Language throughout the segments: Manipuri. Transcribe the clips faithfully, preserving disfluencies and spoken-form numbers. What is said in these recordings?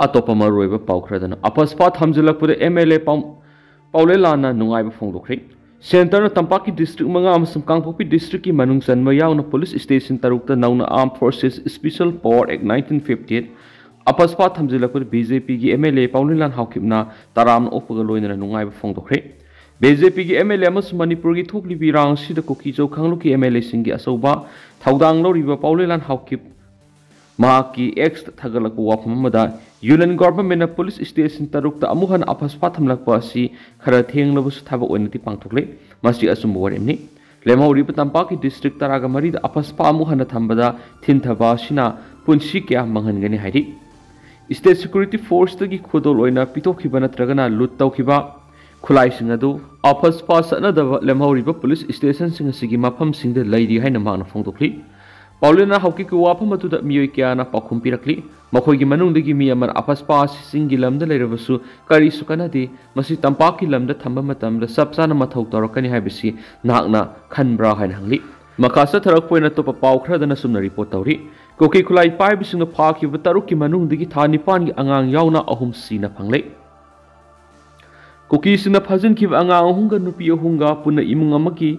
ꯑꯇꯣꯞꯄ ꯃꯔꯨꯑꯣꯏꯕ ꯄꯥꯎ ꯈꯔꯗꯅ, ꯑꯄꯁꯄꯥ ꯊꯝꯖꯤꯜꯂꯛꯄꯗ ꯑꯦꯝ ꯑꯦꯜ ꯑꯦ ꯄꯥꯎ-, ꯄꯥꯎꯂꯦꯂꯥꯅ ꯅꯨꯡꯉꯥꯏꯕ ꯐꯣꯡꯗꯣꯛꯈ꯭ꯔꯦ꯫ ꯁꯦꯟꯇꯔꯅ ꯇꯝꯄꯥꯛꯀꯤ ꯗꯤꯁꯇ꯭ꯔꯤꯛ ꯃꯉꯥ ꯑꯃꯁꯨꯡ ꯀꯥꯡꯄꯣꯛꯄꯤ ꯗꯤꯁꯇ꯭ꯔꯤꯛꯀꯤ ꯃꯅꯨꯡ ꯆꯟꯕ ꯌꯥꯎꯅ ꯄꯨꯂꯤꯁ ꯁ꯭ꯇꯦꯁꯟ ꯇꯔꯨꯛꯇ ꯅꯧꯅ Armed Forces Special Power Act nineteen fifty eight, AFSPA ꯊꯝꯖꯤꯜꯂꯛꯄꯗ ꯕꯤ ꯖꯦ ꯄꯤꯒꯤ ꯑꯦꯝ ꯑꯦꯜ ꯑꯦ ꯄꯥꯎꯂꯦꯂꯥꯟ ꯍꯥꯎꯀꯤꯞꯅ ꯇꯔꯥꯝꯅ ꯑꯣꯛꯄꯒ ꯂꯣꯏꯅꯅ ꯅꯨꯡꯉꯥꯏꯕ ꯐꯣꯡꯗꯣꯛꯈ꯭ꯔꯦ꯫ ꯕꯤ ꯖꯦ ꯄꯤꯒꯤ ꯑꯦꯝ ꯑꯦꯜ ꯑꯦ ꯑꯃꯁꯨꯡ ꯃꯅꯤꯄꯨꯔꯒꯤ ꯊꯣꯛꯂꯤꯕ ꯏꯔꯥꯡ ꯑꯁꯤꯗ ꯀꯨꯀꯤ-ꯆꯣ ꯀꯥꯡꯂꯨꯞꯀꯤ ꯑꯦꯝ ꯑꯦꯜ ꯑꯦꯁꯤꯡꯒꯤ ꯑꯆꯧꯕ ꯊꯧꯗꯥꯡ ꯂꯧꯔꯤꯕ ꯄꯥꯎꯂꯦꯂꯥꯟ ꯍꯥꯎꯀꯤꯞ ꯃꯍꯥꯛꯀꯤ X ꯇ ꯊꯥꯒꯠꯂꯛꯄ ꯋꯥꯐꯝ ꯑꯃꯗ, ꯌꯨꯅꯤꯌꯟ ꯒꯣꯚꯔꯟꯃꯦꯟꯠꯅ ꯄꯨꯂꯤꯁ ꯁ꯭ꯇꯦꯁꯟ ꯇꯔꯨꯛꯇ ꯑꯃꯨꯛ ꯍꯟꯅ ꯑꯄꯁꯄꯥ ꯊꯝꯂꯛꯄ ꯑꯁꯤ ꯈꯔ ꯊꯦꯡꯂꯕꯁꯨ ꯊꯕꯛ ꯑꯣꯏꯅꯗꯤ ꯄꯥꯡꯊꯣꯛꯂꯦ꯫ ꯃꯁꯤ ꯑꯆꯨꯝꯕ ꯋꯥꯔꯦꯞꯅꯤ꯫ ꯂꯦꯝꯍꯧꯔꯤꯕ ꯇꯝꯄꯥꯛꯀꯤ ꯗꯤꯁꯇ꯭ꯔꯤꯛ ꯇꯔꯥꯒ ꯃꯔꯤꯗ ꯑꯄꯁꯄꯥ ꯑꯃꯨꯛ ꯍꯟꯅ ꯊꯝꯕꯗ ꯊꯤꯡꯊꯕ ꯑꯁꯤꯅ ꯄꯨꯟꯁꯤ ꯀꯌꯥ ꯃꯥꯡꯍꯟꯒꯅꯤ ꯍꯥꯏꯔꯤ꯫ ꯁ꯭ꯇꯦꯠ ꯁꯦꯀ꯭ꯌꯨꯔꯤꯇꯤ ꯐꯣꯔꯁꯇꯒꯤ ꯈꯨꯗꯣꯜ ꯑꯣꯏꯅ ꯄꯤꯊꯣꯛꯈꯤꯕ ꯅꯠꯇ꯭ꯔꯒꯅ ꯂꯨꯠ ꯇꯧꯈꯤꯕ ꯈꯨꯠꯂꯥꯏꯁꯤꯡ ꯑꯗꯨ ꯑꯄꯁꯄꯥ ꯆꯠꯅꯗꯕ ꯂꯦꯝꯍꯧꯔꯤꯕ ꯄꯨꯂꯤꯁ ꯁ꯭ꯇꯦꯁꯟꯁꯤꯡ ꯑꯁꯤꯒꯤ ꯃꯐꯝꯁꯤꯡꯗ ꯂꯩꯔꯤ ꯍꯥꯏꯅ ꯃꯍꯥꯛꯅ ꯐꯣꯡꯗꯣꯛꯂꯤ꯫ ꯄꯥꯎꯂꯦꯅ ꯍꯥꯎꯀꯤꯞꯀꯤ ꯋꯥꯐꯝ ꯑꯗꯨꯗ ꯃꯤꯑꯣꯏ ꯀꯌꯥꯅ ꯄꯥꯎꯈꯨꯝ ꯄꯤꯔꯛꯂꯤ꯫ ꯃꯈꯣꯏꯒꯤ ꯃꯅꯨꯡꯗꯒꯤ ꯃꯤ ꯑꯃꯅ, "ꯑꯄꯁꯄꯥ ꯑꯁꯤ ꯆꯤꯡꯒꯤ ꯂꯝꯗ ꯂꯩꯔꯕꯁꯨ ꯀꯔꯤꯁꯨ ꯀꯥꯟꯅꯗꯦ, ꯃꯁꯤ ꯇꯝꯄꯥꯛꯀꯤ ꯂꯝꯗ ꯊꯝꯕ ꯃꯇꯝꯗ ꯆꯞ ꯆꯥꯅ ꯃꯊꯧ ꯇꯧꯔꯛꯀꯅꯤ ꯍꯥꯏꯕꯁꯤ ꯅꯍꯥꯛꯅ ꯈꯟꯕ꯭ꯔꯥ?" ꯍꯥꯏꯅ ꯍꯪꯂꯤ꯫ ꯃꯈꯥ ꯆꯠꯊꯔꯛꯄ ꯑꯣꯏꯅ ꯑꯇꯣꯞꯄ ꯄꯥꯎ ꯈꯔꯗꯅ ꯑꯁꯨꯝꯅ ꯔꯤꯄꯣꯔꯠ ꯇꯧꯔꯤ꯫ ꯀꯨꯀꯤ ꯈꯨꯠꯂꯥꯏ ꯄꯥꯏꯕꯁꯤꯡꯅ ꯐꯥꯈꯤꯕ ꯇꯔꯨꯛꯀꯤ ꯃꯅꯨꯡꯗꯒꯤ ꯊꯥ ꯅꯤꯄꯥꯟꯒꯤ ꯑꯉꯥꯡ ꯌꯥꯎꯅ ꯑꯍꯨꯝ ꯁꯤꯅ ꯐꯪꯂꯦ꯫ ꯀꯨꯀꯤꯁꯤꯡꯅ ꯐꯥꯖꯤꯟꯈꯤꯕ ꯑꯉꯥꯡ ꯑꯍꯨꯝꯒ ꯅꯨꯄꯤ ꯑꯍꯨꯝꯒ ꯄꯨꯟꯅ ꯏꯃꯨꯡ ꯑꯃꯒꯤ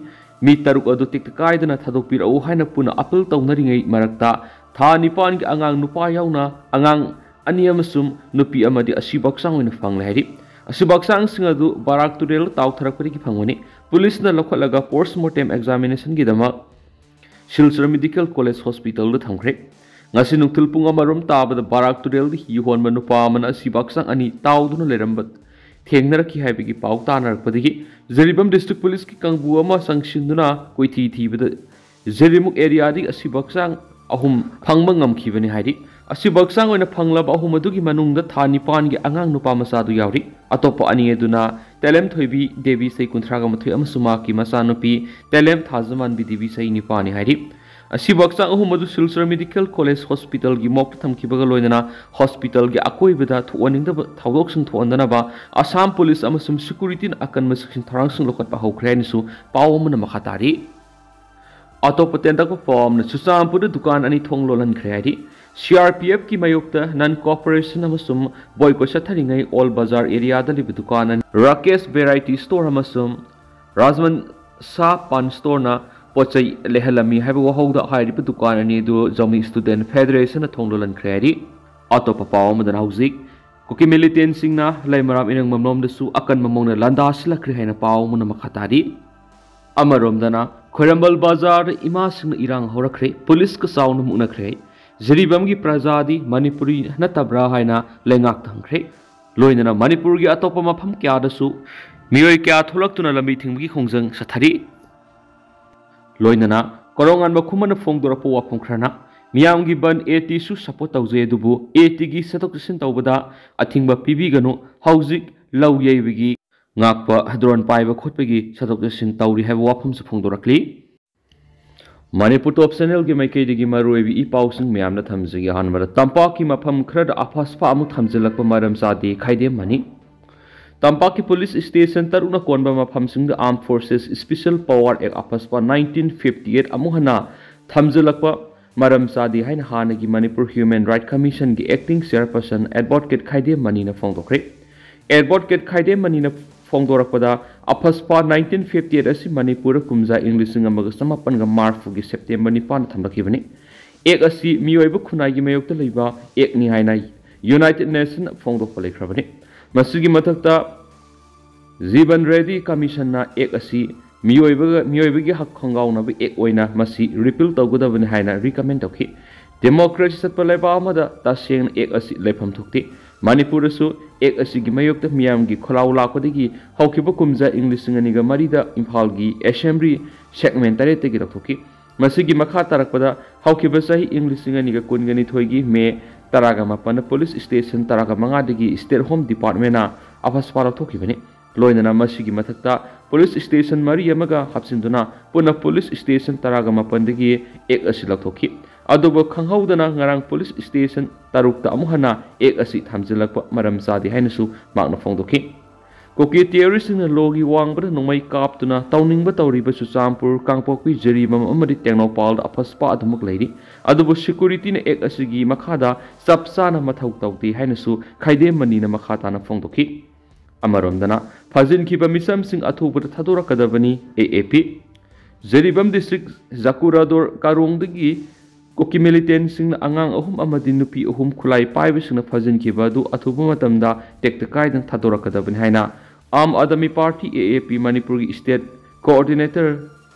ꯃꯤ ꯇꯔꯨꯛ ꯑꯗꯨ ꯇꯦꯛꯇ ꯀꯥꯏꯗꯅ ꯊꯥꯗꯣꯛꯄꯤꯔꯛꯎ ꯍꯥꯏꯅ ꯄꯨꯟꯅ ꯑꯥꯄꯤꯜ ꯇꯧꯅꯔꯤꯉꯩ ꯃꯔꯛꯇ, ꯊꯥ ꯅꯤꯄꯥꯟꯒꯤ ꯑꯉꯥꯡ ꯅꯨꯄꯥ ꯌꯥꯎꯅ ꯑꯉꯥꯡ ꯑꯅꯤ ꯑꯃꯁꯨꯡ ꯅꯨꯄꯤ ꯑꯃꯗꯤ ꯑꯁꯤꯕ ꯍꯛꯆꯥꯡ ꯑꯣꯏꯅ ꯐꯪꯂꯦ ꯍꯥꯏꯔꯤ꯫ ꯑꯁꯤꯕ ꯍꯛꯆꯥꯡꯁꯤꯡ ꯑꯗꯨ ꯕꯔꯥꯛ ꯇꯨꯔꯦꯜꯗ ꯇꯥꯎꯊꯔꯛꯄꯗꯒꯤ ꯐꯪꯕꯅꯤ꯫ ꯄꯨꯂꯤꯁꯅ ꯂꯧꯈꯠꯂꯒ ꯄꯣꯁꯠꯃꯣꯔꯇꯦꯝ ꯑꯦꯛꯖꯥꯃꯤꯅꯦꯁꯟꯒꯤꯗꯃꯛ ꯁꯤꯜꯆꯔ ꯃꯦꯗꯤꯀꯦꯜ ꯀꯣꯂꯦꯖ ꯍꯣꯁꯄꯤꯇꯥꯜꯗ ꯊꯝꯈ꯭ꯔꯦ꯫ ꯉꯁꯤ ꯅꯨꯡꯊꯤꯜ ꯄꯨꯡ ꯑꯃꯔꯣꯝ ꯇꯥꯕꯗ ꯕꯔꯥꯛ ꯇꯨꯔꯦꯜꯗ ꯍꯤ ꯍꯣꯟꯕ ꯅꯨꯄꯥ ꯑꯃꯅ ꯑꯁꯤꯕ ꯍꯛꯆꯥꯡ ꯑꯅꯤ ꯇꯥꯎꯗꯨꯅ ꯂꯩꯔꯝꯕ ꯊꯦꯡꯅꯔꯛꯈꯤ ꯍꯥꯏꯕꯒꯤ ꯄꯥꯎ ꯇꯥꯅꯔꯛꯄꯗꯒꯤ ꯖꯤꯔꯤꯕꯥꯝ ꯗꯤꯁꯇ꯭ꯔꯤꯛ ꯄꯨꯂꯤꯁꯀꯤ ꯀꯥꯡꯕꯨ ꯑꯃ ꯆꯪꯁꯤꯟꯗꯨꯅ ꯀꯣꯏꯊꯤ ꯊꯤꯕꯗ ꯖꯤꯔꯤꯃꯨꯛ ꯑꯦꯔꯤꯌꯥꯗꯒꯤ ꯑꯁꯤꯕ ꯍꯛꯆꯥꯡ ꯑꯍꯨꯝ ꯐꯪꯕ ꯉꯝꯈꯤꯕꯅꯤ ꯍꯥꯏꯔꯤ꯫ ꯑꯁꯤꯕ ꯍꯛꯆꯥꯡ ꯑꯣꯏꯅ ꯐꯪꯂꯕ ꯑꯍꯨꯝ ꯑꯗꯨꯒꯤ ꯃꯅꯨꯡꯗ ꯊꯥ ꯅꯤꯄꯥꯟꯒꯤ ꯑꯉꯥꯡ ꯅꯨꯄꯥ ꯃꯆꯥꯗꯨ ꯌꯥꯎꯔꯤ꯫ ꯑꯇꯣꯞꯄ ꯑꯅꯤ ꯑꯗꯨꯅ ꯇꯦꯂꯦꯝꯊꯣꯏꯕꯤ ꯗꯦꯕꯤ, ꯆꯍꯤ ꯀꯨꯟꯊ꯭ꯔꯥꯒ ꯃꯥꯊꯣꯏ, ꯑꯃꯁꯨꯡ ꯃꯍꯥꯛꯀꯤ ꯃꯆꯥꯅꯨꯄꯤ ꯇꯦꯂꯦꯝ ꯊꯥꯖꯃꯥꯟꯕꯤ ꯗꯦꯕꯤ, ꯆꯍꯤ ꯅꯤꯄꯥꯟꯅꯤ ꯍꯥꯏꯔꯤ꯫ ꯑꯁꯤꯕ ꯍꯛꯆꯥꯡ ꯑꯍꯨꯝ ꯑꯗꯨ ꯁꯤꯜꯆꯔ ꯃꯦꯗꯤꯀꯦꯜ ꯀꯣꯂꯦꯖ ꯍꯣꯁꯄꯤꯇꯥꯜꯒꯤ ꯃꯣꯔꯒꯇ ꯊꯝꯈꯤꯕꯒ ꯂꯣꯏꯅꯅ ꯍꯣꯁꯄꯤꯇꯥꯜꯒꯤ ꯑꯀꯣꯏꯕꯗ ꯊꯣꯛꯍꯟꯅꯤꯡꯗꯕ ꯊꯧꯗꯣꯛꯁꯤꯡ ꯊꯣꯛꯍꯟꯗꯅꯕ ꯑꯁꯥꯝ ꯄꯨꯂꯤꯁ ꯑꯃꯁꯨꯡ ꯁꯦꯀ꯭ꯌꯨꯔꯤꯇꯤꯅ ꯑꯀꯟꯕ ꯆꯦꯛꯁꯤꯟ ꯊꯧꯔꯥꯡꯁꯤꯡ ꯂꯧꯈꯠꯄ ꯍꯧꯈ꯭ꯔꯦ ꯍꯥꯏꯅꯁꯨ ꯄꯥꯎ ꯑꯃꯅ ꯃꯈꯥ ꯇꯥꯔꯤ꯫ ꯑꯇꯣꯞꯄ ꯇꯦꯟꯇꯛꯄ ꯄꯥꯎ ꯑꯃꯅ, ꯆꯨꯔꯆꯥꯟꯄꯨꯔꯗ ꯗꯨꯀꯥꯟ ꯑꯅꯤ ꯊꯣꯡ ꯂꯣꯜꯍꯟꯈ꯭ꯔꯦ ꯍꯥꯏꯔꯤ꯫ ꯁꯤ ꯑꯥꯔ ꯄꯤ ꯑꯦꯐꯀꯤ ꯃꯥꯌꯣꯛꯇ non cooperation ꯑꯃꯁꯨꯡ boycott ꯆꯠꯊꯔꯤꯉꯩ ꯑꯣꯜ ꯕꯖꯥꯔ ꯑꯦꯔꯤꯌꯥꯗ ꯂꯩꯕ ꯗꯨꯀꯥꯟ ꯑꯅꯤ, ꯔꯥꯀꯦꯁ ꯚꯦꯔꯥꯏꯇꯤ ꯁ꯭ꯇꯣꯔ ꯑꯃꯁꯨꯡ ꯔꯥꯖꯃꯟ ꯁꯥ ꯄꯥꯟ ꯁ꯭ꯇꯣꯔꯅ ꯄꯣꯠ ꯆꯩ ꯂꯩꯍꯜꯂꯝꯃꯤ ꯍꯥꯏꯕ ꯋꯥꯍꯧꯗ ꯍꯥꯏꯔꯤꯕ ꯗꯨꯀꯥꯟ ꯑꯅꯤ ꯑꯗꯨ ꯖꯥꯎꯃꯤ ꯁ꯭ꯇꯨꯗꯦꯟꯠ ꯐꯦꯗꯔꯦꯁꯟꯅ ꯊꯣꯡ ꯂꯣꯜꯍꯟꯈ꯭ꯔꯦ ꯍꯥꯏꯔꯤ꯫ ꯑꯇꯣꯞꯄ ꯄꯥꯎ ꯑꯃꯗꯅ ꯍꯧꯖꯤꯛ ꯀꯨꯀꯤ ꯃꯤꯂꯤꯇꯦꯟꯠꯁꯤꯡꯅ ꯂꯩꯃꯔꯥꯝ ꯏꯔꯪꯕꯝꯂꯣꯝꯗꯁꯨ ꯑꯀꯟꯕ ꯃꯑꯣꯡꯗ ꯂꯥꯟꯗꯥꯁꯤꯜꯂꯛꯈ꯭ꯔꯦ ꯍꯥꯏꯅ ꯄꯥꯎ ꯑꯃꯅ ꯃꯈꯥ ꯇꯥꯔꯤ꯫ ꯑꯃꯔꯣꯝꯗꯅ ꯈ꯭ꯋꯥꯏꯔꯝꯕꯟ ꯕꯖꯥꯔꯗ ꯏꯃꯥꯁꯤꯡꯅ ꯏꯔꯥꯡ ꯍꯧꯔꯛꯈ꯭ꯔꯦ, ꯄꯨꯂꯤꯁꯀ ꯆꯥꯎꯅ ꯃꯨꯛꯅꯈ꯭ꯔꯦ꯫ ꯖꯤꯔꯤꯕꯥꯝꯒꯤ ꯄ꯭ꯔꯖꯥꯗꯤ ꯃꯅꯤꯄꯨꯔꯤ ꯅꯠꯇꯕ꯭ꯔꯥ ꯍꯥꯏꯅ ꯂꯩꯉꯥꯛꯇ ꯍꯪꯈ꯭ꯔꯦ꯫ ꯂꯣꯏꯅꯅ ꯃꯅꯤꯄꯨꯔꯒꯤ ꯑꯇꯣꯞꯄ ꯃꯐꯝ ꯀꯌꯥꯗꯁꯨ ꯃꯤꯑꯣꯏ ꯀꯌꯥ ꯊꯣꯛꯂꯛꯇꯨꯅ ꯂꯝꯕꯤ ꯊꯤꯡꯕꯒꯤ ꯈꯣꯡꯖꯪ ꯆꯠꯊꯔꯤ꯫ ꯂꯣꯏꯅꯅ ꯀꯣꯔꯧꯉꯥꯟꯕ ꯈꯨꯃꯟꯅ ꯐꯣꯡꯗꯣꯔꯛꯄ ꯋꯥꯐꯝ ꯈꯔꯅ ꯃꯤꯌꯥꯝꯒꯤ ꯕꯟ ꯑꯦ ꯇꯤꯁꯨ ꯁꯄꯣꯔꯠ ꯇꯧꯖꯩ, ꯑꯗꯨꯕꯨ ꯑꯦ ꯇꯤꯒꯤ ꯆꯠꯊꯣꯛ ꯆꯠꯁꯤꯟ ꯇꯧꯕꯗ ꯑꯊꯤꯡꯕ ꯄꯤꯕꯤꯒꯅꯨ, ꯍꯧꯖꯤꯛ ꯂꯧ ꯌꯩꯕꯒꯤ ꯉꯥꯛꯄ ꯗ꯭ꯔꯣꯟ ꯄꯥꯏꯕ ꯈꯣꯠꯄꯒꯤ ꯆꯠꯊꯣꯛ ꯆꯠꯁꯤꯟ ꯇꯧꯔꯤ ꯍꯥꯏꯕ ꯋꯥꯐꯝꯁꯨ ꯐꯣꯡꯗꯣꯔꯛꯂꯤ꯫ ꯃꯅꯤꯄꯨꯔ ꯇꯣꯞ ꯆꯦꯅꯦꯜꯒꯤ ꯃꯥꯏꯀꯩꯗꯒꯤ ꯃꯔꯨꯑꯣꯏꯕ ꯏ ꯄꯥꯎꯁꯤꯡ ꯃꯌꯥꯝꯅ ꯊꯝꯖꯒꯦ꯫ ꯑꯍꯥꯟꯕꯗ, ꯇꯝꯄꯥꯛꯀꯤ ꯃꯐꯝ ꯈꯔꯗ ꯑꯐꯁꯄꯥ ꯑꯃꯨꯛ ꯊꯝꯖꯤꯜꯂꯛꯄ ꯃꯔꯝ ꯆꯥꯗꯦ, ꯈꯥꯏꯗꯦꯝ ꯃꯅꯤ꯫ ꯇꯝꯄꯥꯛꯀꯤ ꯄꯨꯂꯤꯁ ꯁ꯭ꯇꯦꯁꯟ ꯇꯔꯨꯛꯅ ꯀꯣꯟꯕ ꯃꯐꯝꯁꯤꯡꯗ Armed Forces Special Power Act ꯑꯐꯁꯄꯥ nineteen fifty eight ꯑꯃꯨꯛ ꯍꯟꯅ ꯊꯝꯖꯤꯜꯂꯛꯄ ꯃꯔꯝ ꯆꯥꯗꯦ ꯍꯥꯏꯅ ꯍꯥꯟꯅꯒꯤ ꯃꯅꯤꯄꯨꯔ ꯍ꯭ꯌꯨꯃꯦꯟ ꯔꯥꯏꯠ ꯀꯃꯤꯁꯟꯒꯤ ꯑꯦꯛꯇꯤꯡ ꯆꯤꯌꯔꯄꯔꯁꯟ ꯑꯦꯗꯚꯣꯀꯦꯠ ꯈꯥꯏꯗꯦꯝ ꯃꯅꯤꯅ ꯐꯣꯡꯗꯣꯛꯈ꯭ꯔꯦ꯫ ꯑꯦꯗꯚꯣꯀꯦꯠ ꯈꯥꯏꯗꯦꯝ ꯃꯅꯤꯅ ꯐꯣꯡꯗꯣꯔꯛꯄꯗ, ꯑꯐꯁꯄꯥ nineteen fifty eight ꯑꯁꯤ ꯃꯅꯤꯄꯨꯔꯗ ꯀꯨꯝꯖꯥ ꯏꯪ ꯂꯤꯁꯤꯡ ꯑꯃꯒ ꯆꯃꯥꯄꯟꯒ ꯃꯔꯤꯐꯨꯒꯤ ꯁꯦꯞꯇꯦꯝꯕꯔ ꯅꯤꯄꯥꯟꯗ ꯊꯝꯂꯛꯈꯤꯕꯅꯤ꯫ ꯑꯦꯛ ꯑꯁꯤ ꯃꯤꯑꯣꯏꯕ ꯈꯨꯟꯅꯥꯏꯒꯤ ꯃꯥꯌꯣꯛꯇ ꯂꯩꯕ ꯑꯦꯛꯅꯤ ꯍꯥꯏꯅ ꯌꯨꯅꯥꯏꯇꯦꯗ ꯅꯦꯁꯟ ꯐꯣꯡꯗꯣꯛꯄ ꯂꯩꯈ꯭ꯔꯕꯅꯤ꯫ ꯃꯁꯤꯒꯤ ꯃꯊꯛꯇ, ꯖꯤꯕꯟ ꯔꯦꯗꯤ ꯀꯃꯤꯁꯟꯅ ꯑꯦꯛ ꯑꯁꯤ ꯃꯤꯑꯣꯏꯕꯒ, ꯃꯤꯑꯣꯏꯕꯒꯤ ꯍꯛ ꯈꯣꯡꯒꯥꯎꯅꯕ ꯑꯦꯛ ꯑꯣꯏꯅ ꯃꯁꯤ ꯔꯤꯄꯤꯜ ꯇꯧꯒꯗꯕꯅꯤ ꯍꯥꯏꯅ ꯔꯤꯀꯃꯦꯟ ꯇꯧꯈꯤ꯫ ꯗꯦꯃꯣꯀ꯭ꯔꯦꯁꯤ ꯆꯠꯄ ꯂꯩꯕꯥꯛ ꯑꯃꯗ ꯇꯁꯦꯡꯅ ꯑꯦꯛ ꯑꯁꯤ ꯂꯩꯐꯝ ꯊꯣꯛꯇꯦ꯫ ꯃꯅꯤꯄꯨꯔꯗꯁꯨ ꯑꯦꯛ ꯑꯁꯤꯒꯤ ꯃꯥꯌꯣꯛꯇ ꯃꯤꯌꯥꯝꯒꯤ ꯈꯣꯜꯂꯥꯎ ꯂꯥꯛꯄꯗꯒꯤ ꯍꯧꯈꯤꯕ ꯀꯨꯝꯖꯥ ꯏꯪ ꯂꯤꯁꯤꯡ ꯑꯅꯤꯒ ꯃꯔꯤꯗ ꯏꯝꯐꯥꯜꯒꯤ ꯑꯦꯁꯦꯝꯕ꯭ꯂꯤ ꯁꯦꯒꯃꯦꯟ ꯇꯔꯦꯠꯇꯒꯤ ꯂꯧꯊꯣꯛꯈꯤ꯫ ꯃꯁꯤꯒꯤ ꯃꯈꯥ ꯇꯥꯔꯛꯄꯗ ꯍꯧꯈꯤꯕ ꯆꯍꯤ ꯏꯪ ꯂꯤꯁꯤꯡ ꯑꯅꯤꯒ ꯀꯨꯟꯒ ꯅꯤꯊꯣꯏꯒꯤ ꯃꯦ ꯇꯔꯥꯒ ꯃꯥꯄꯟꯗ ꯄꯨꯂꯤꯁ ꯁ꯭ꯇꯦꯁꯟ ꯇꯔꯥꯒ ꯃꯉꯥꯗꯒꯤ ꯁ꯭ꯇꯦꯠ ꯍꯣꯝ ꯗꯤꯄꯥꯔꯠꯃꯦꯟꯅ ꯑꯐꯁꯄꯥ ꯂꯧꯊꯣꯛꯈꯤꯕꯅꯤ꯫ ꯂꯣꯏꯅꯅ ꯃꯁꯤꯒꯤ ꯃꯊꯛꯇ ꯄꯨꯂꯤꯁ ꯁ꯭ꯇꯦꯁꯟ ꯃꯔꯤ ꯑꯃꯒ ꯍꯥꯞꯆꯤꯟꯗꯨꯅ ꯄꯨꯟꯅ ꯄꯨꯂꯤꯁ ꯁ꯭ꯇꯦꯁꯟ ꯇꯔꯥꯒ ꯃꯥꯄꯟꯗꯒꯤ ꯑꯦꯛ ꯑꯁꯤ ꯂꯧꯊꯣꯛꯈꯤ꯫ ꯑꯗꯨꯕꯨ ꯈꯪꯍꯧꯗꯅ ꯉꯔꯥꯡ ꯄꯨꯂꯤꯁ ꯁ꯭ꯇꯦꯁꯟ ꯇꯔꯨꯛꯇ ꯑꯃꯨꯛ ꯍꯟꯅ ꯑꯦꯛ ꯑꯁꯤ ꯊꯝꯖꯤꯜꯂꯛꯄ ꯃꯔꯝ ꯆꯥꯗꯦ ꯍꯥꯏꯅꯁꯨ ꯃꯍꯥꯛꯅ ꯐꯣꯡꯗꯣꯛꯈꯤ꯫ ꯀꯨꯀꯤ ꯇꯦꯔꯣꯔꯤꯁꯁꯤꯡꯅ ꯂꯣꯒꯤ ꯋꯥꯡꯃꯗ ꯅꯣꯡꯃꯩ ꯀꯥꯞꯇꯨꯅ ꯇꯧꯅꯤꯡꯕ ꯇꯧꯔꯤꯕ ꯆꯨꯔꯆꯥꯟꯄꯨꯔ, ꯀꯥꯡꯄꯣꯛꯄꯤ, ꯖꯤꯔꯤꯕꯥꯝ ꯑꯃꯗꯤ ꯇꯦꯡꯅꯧꯄꯥꯜꯗ ꯑꯐꯁꯄꯥ ꯑꯗꯨꯃꯛ ꯂꯩꯔꯤ꯫ ꯑꯗꯨꯕꯨ ꯁꯦꯀ꯭ꯌꯨꯔꯤꯇꯤꯅ ꯑꯦꯛ ꯑꯁꯤꯒꯤ ꯃꯈꯥꯗ ꯆꯞ ꯆꯥꯅ ꯃꯊꯧ ꯇꯧꯗꯦ ꯍꯥꯏꯅꯁꯨ ꯈꯥꯏꯗꯦꯝ ꯃꯅꯤꯅ ꯃꯈꯥ ꯇꯥꯅ ꯐꯣꯡꯗꯣꯛꯈꯤ꯫ ꯑꯃꯔꯣꯝꯗꯅ, ꯐꯥꯖꯤꯟꯈꯤꯕ ꯃꯤꯆꯝꯁꯤꯡ ꯑꯊꯨꯕꯗ ꯊꯥꯗꯣꯔꯛꯀꯗꯕꯅꯤ, ꯑꯦ ꯑꯦ ꯄꯤ꯫ ꯖꯤꯔꯤꯕꯥꯝ ꯗꯤꯁꯇ꯭ꯔꯤꯛ ꯖꯀꯨꯔꯥꯗꯣꯔ ꯀꯥꯔꯣꯡꯗꯒꯤ ꯀꯨꯀꯤ ꯃꯤꯂꯤꯇꯦꯟꯁꯤꯡꯅ ꯑꯉꯥꯡ ꯑꯍꯨꯝ ꯑꯃꯗꯤ ꯅꯨꯄꯤ ꯑꯍꯨꯝ ꯈꯨꯠꯂꯥꯏ ꯄꯥꯏꯕꯁꯤꯡꯅ ꯐꯥꯖꯤꯟꯈꯤꯕ ꯑꯗꯨ ꯑꯊꯨꯕ ꯃꯇꯝꯗ ꯇꯦꯛꯇ ꯀꯥꯏꯗꯅ ꯊꯥꯗꯣꯔꯛꯀꯗꯕꯅꯤ ꯍꯥꯏꯅ ꯑꯥꯝ ꯑꯥꯗꯃꯤ ꯄꯥꯔꯇꯤ, ꯑꯦ ꯑꯦ ꯄꯤ, ꯃꯅꯤꯄꯨꯔꯒꯤ ꯁ꯭ꯇꯦꯠ ꯀꯣꯑꯣꯔꯗꯤꯅꯦꯇꯔ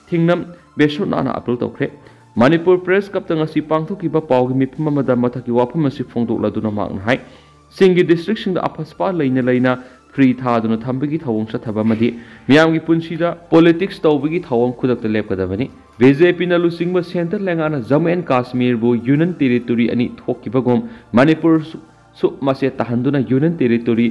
ꯊꯤꯡꯅꯝ ꯕꯦꯁꯣꯅꯥꯅ ꯑꯥꯄꯤꯜ ꯇꯧꯈ꯭ꯔꯦ꯫ ꯃꯅꯤꯄꯨꯔ ꯄ꯭ꯔꯦꯁ ꯀ꯭ꯂꯕꯇ ꯉꯁꯤ ꯄꯥꯡꯊꯣꯛꯈꯤꯕ ꯄꯥꯎꯒꯤ ꯃꯤꯐꯝ ꯑꯃꯗ ꯃꯊꯛꯀꯤ ꯋꯥꯐꯝ ꯑꯁꯤ ꯐꯣꯡꯗꯣꯛꯂꯗꯨꯅ ꯃꯍꯥꯛꯅ ꯍꯥꯏ, ꯁꯤꯡꯒꯤ ꯗꯤꯁꯇ꯭ꯔꯤꯛꯁꯤꯡꯗ ꯑꯐꯁꯄꯥ ꯂꯩꯅ ꯂꯩꯅ ꯐ꯭ꯔꯤ ꯊꯥꯗꯨꯅ ꯊꯝꯕꯒꯤ ꯊꯧꯑꯣꯡ ꯆꯠꯊꯕ ꯑꯃꯗꯤ ꯃꯤꯌꯥꯝꯒꯤ ꯄꯨꯟꯁꯤꯗ ꯄꯣꯂꯤꯇꯤꯛꯁ ꯇꯧꯕꯒꯤ ꯊꯧꯑꯣꯡ ꯈꯨꯗꯛꯇ ꯂꯦꯞꯀꯗꯕꯅꯤ꯫ ꯕꯤ ꯖꯦ ꯄꯤꯅ ꯂꯨꯆꯤꯡꯕ ꯁꯦꯟꯇꯔ ꯂꯩꯉꯥꯛꯅ ꯖꯝꯃꯨ ꯑꯦꯟ ꯀꯥꯁꯃꯤꯔꯕꯨ ꯌꯨꯅꯤꯌꯟ ꯇꯦꯔꯤꯇꯣꯔꯤ ꯑꯅꯤ ꯊꯣꯛꯈꯤꯕꯒꯨꯝ ꯃꯅꯤꯄꯨꯔꯁꯨ ꯃꯆꯦꯠ ꯇꯥꯍꯟꯗꯨꯅ ꯌꯨꯅꯤꯌꯟ ꯇꯦꯔꯤꯇꯣꯔꯤ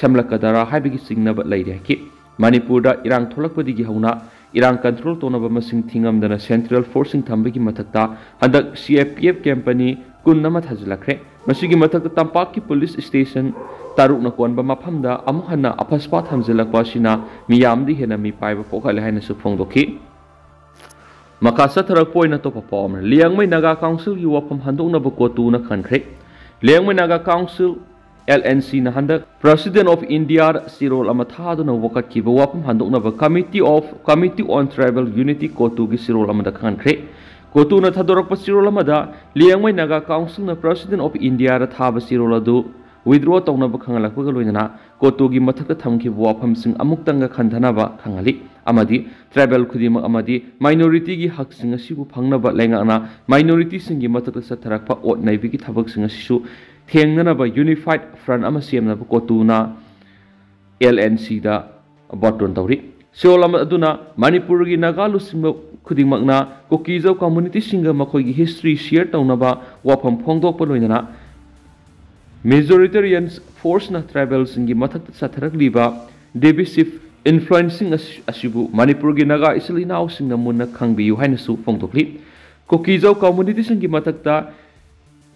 ꯁꯦꯝꯂꯛꯀꯗꯔꯥ ꯍꯥꯏꯕꯒꯤ ꯆꯤꯡꯅꯕ ꯂꯩꯔꯤ ꯍꯥꯏꯈꯤ꯫ ꯃꯅꯤꯄꯨꯔꯗ ꯏꯔꯥꯡ ꯊꯣꯛꯂꯛꯄꯗꯒꯤ ꯍꯧꯅ ꯏꯔꯥꯡ ꯀꯟꯇ꯭ꯔꯣꯜ ꯇꯧꯅꯕ ꯃꯁꯤꯡ ꯊꯤꯉꯝꯗꯅ ꯁꯦꯟꯇ꯭ꯔꯦꯜ ꯐꯣꯔꯁꯁꯤꯡ ꯊꯝꯕꯒꯤ ꯃꯊꯛꯇ ꯍꯟꯗꯛ ꯁꯤ ꯑꯦ ꯄꯤ ꯑꯦꯐ ꯀꯦꯝꯄꯅꯤ ꯀꯨꯟ ꯑꯃ ꯊꯥꯖꯤꯜꯂꯛꯈ꯭ꯔꯦ꯫ ꯃꯁꯤꯒꯤ ꯃꯊꯛꯇ ꯇꯝꯄꯥꯛꯀꯤ ꯄꯨꯂꯤꯁ ꯁ꯭ꯇꯦꯁꯟ ꯇꯔꯨꯛꯅ ꯀꯣꯟꯕ ꯃꯐꯝꯗ ꯑꯃꯨꯛ ꯍꯟꯅ ꯑꯐꯁꯄꯥ ꯊꯝꯖꯤꯜꯂꯛꯄ ꯑꯁꯤꯅ ꯃꯤꯌꯥꯝꯗ ꯍꯦꯟꯅ ꯃꯤꯄꯥꯏꯕ ꯄꯣꯛꯍꯜꯂꯦ ꯍꯥꯏꯅꯁꯨ ꯐꯣꯡꯗꯣꯛꯈꯤ꯫ ꯃꯈꯥ ꯆꯠꯊꯔꯛꯄ ꯑꯣꯏꯅ ꯑꯇꯣꯞꯄ ꯄꯥꯎ ꯑꯃꯅ, ꯂꯤꯌꯥꯡꯃꯩ ꯅꯥꯒꯥ ꯀꯥꯎꯟꯁꯤꯜꯒꯤ ꯋꯥꯐꯝ ꯍꯟꯗꯣꯛꯅꯕ ꯀꯣꯇꯨꯅ ꯈꯟꯈ꯭ꯔꯦ꯫ Liangmai Naga council, L N ꯁꯤꯅ ꯍꯟꯗꯛ President of Indiaꯗ ꯆꯦꯔꯣꯜ ꯑꯃ ꯊꯥꯗꯨꯅ ꯋꯥꯀꯠꯈꯤꯕ ꯋꯥꯐꯝ ꯍꯟꯗꯣꯛꯅꯕ Committee of, Committee on Tribal Unity ꯀꯣꯇꯨꯒꯤ ꯆꯦꯔꯣꯜ ꯑꯃꯗ ꯈꯟꯈ꯭ꯔꯦ꯫ ꯀꯣꯇꯨꯅ ꯊꯥꯗꯣꯔꯛꯄ ꯆꯦꯔꯣꯜ ꯑꯃꯗ ꯂꯤꯌꯥꯡꯃꯩ ꯅꯥꯒꯥ ꯀꯥꯎꯟꯁꯤꯜꯅ President of Indiaꯗ ꯊꯥꯕ ꯆꯦꯔꯣꯜ ꯑꯗꯨ withdraw ꯇꯧꯅꯕ ꯈꯪꯍꯜꯂꯛꯄꯒ ꯂꯣꯏꯅꯅ ꯀꯣꯇꯨꯒꯤ ꯃꯊꯛꯇ ꯊꯝꯈꯤꯕ ꯋꯥꯐꯝꯁꯤꯡ ꯑꯃꯨꯛꯇꯪꯒ ꯈꯟꯊꯅꯕ ꯈꯪꯍꯜꯂꯤ ꯑꯃꯗꯤ ꯇ꯭ꯔꯥꯏꯕꯦꯜ ꯈꯨꯗꯤꯡꯃꯛ ꯑꯃꯗꯤ ꯃꯥꯏꯅꯣꯔꯤꯇꯤꯒꯤ ꯍꯛꯁꯤꯡ ꯑꯁꯤꯕꯨ ꯐꯪꯅꯕ ꯂꯩꯉꯥꯛꯅ ꯃꯥꯏꯅꯣꯔꯤꯇꯤꯁꯤꯡꯒꯤ ꯃꯊꯛꯇ ꯆꯠꯊꯔꯛꯄ ꯑꯣꯠ ꯅꯩꯕꯒꯤ ꯊꯕꯛꯁꯤꯡ ꯑꯁꯤꯁꯨ ꯊꯦꯡꯅꯅꯕ ꯌꯨꯅꯤꯐꯥꯏꯗ ꯐ꯭ꯔꯟ ꯑꯃ ꯁꯦꯝꯅꯕ ꯀꯣꯇꯨꯅ ꯑꯦꯜ ꯑꯦꯟ ꯁꯤꯗ ꯕꯥꯔꯇꯣꯟ ꯇꯧꯔꯤ꯫ ꯆꯦꯔꯣꯜ ꯑꯃ ꯑꯗꯨꯅ ꯃꯅꯤꯄꯨꯔꯒꯤ ꯅꯥꯒꯥ ꯂꯨꯆꯤꯡꯕ ꯈꯨꯗꯤꯡꯃꯛꯅ ꯀꯨꯀꯤꯖꯧ ꯀꯝꯃꯨꯅꯤꯇꯤꯁꯤꯡꯒ ꯃꯈꯣꯏꯒꯤ ꯍꯤꯁꯇ꯭ꯔꯤ ꯁꯤꯌꯔ ꯇꯧꯅꯕ ꯋꯥꯐꯝ ꯐꯣꯡꯗꯣꯛꯄ ꯂꯣꯏꯅꯅ ꯃꯦꯖꯣꯔꯤꯇꯦꯔꯤꯌꯟ ꯐꯣꯔꯁꯅ ꯇ꯭ꯔꯥꯏꯕꯦꯜꯁꯤꯡꯒꯤ ꯃꯊꯛꯇ ꯆꯠꯊꯔꯛꯂꯤꯕ ꯗꯤꯚꯤꯁꯤꯞ ꯏꯟꯐ꯭ꯂꯨꯌꯦꯟꯁꯁꯤꯡ ꯑꯁꯤ-, ꯑꯁꯤꯕꯨ ꯃꯅꯤꯄꯨꯔꯒꯤ ꯅꯥꯒꯥ ꯏꯆꯤꯜ ꯏꯅꯥꯎꯁꯤꯡꯅ ꯃꯨꯟꯅ ꯈꯪꯕꯤꯌꯨ ꯍꯥꯏꯅꯁꯨ ꯐꯣꯡꯗꯣꯛꯂꯤ꯫ ꯀꯨꯀꯤꯖꯧ ꯀꯝꯃꯨꯅꯤꯇꯤꯁꯤꯡꯒꯤ ꯃꯊꯛꯇ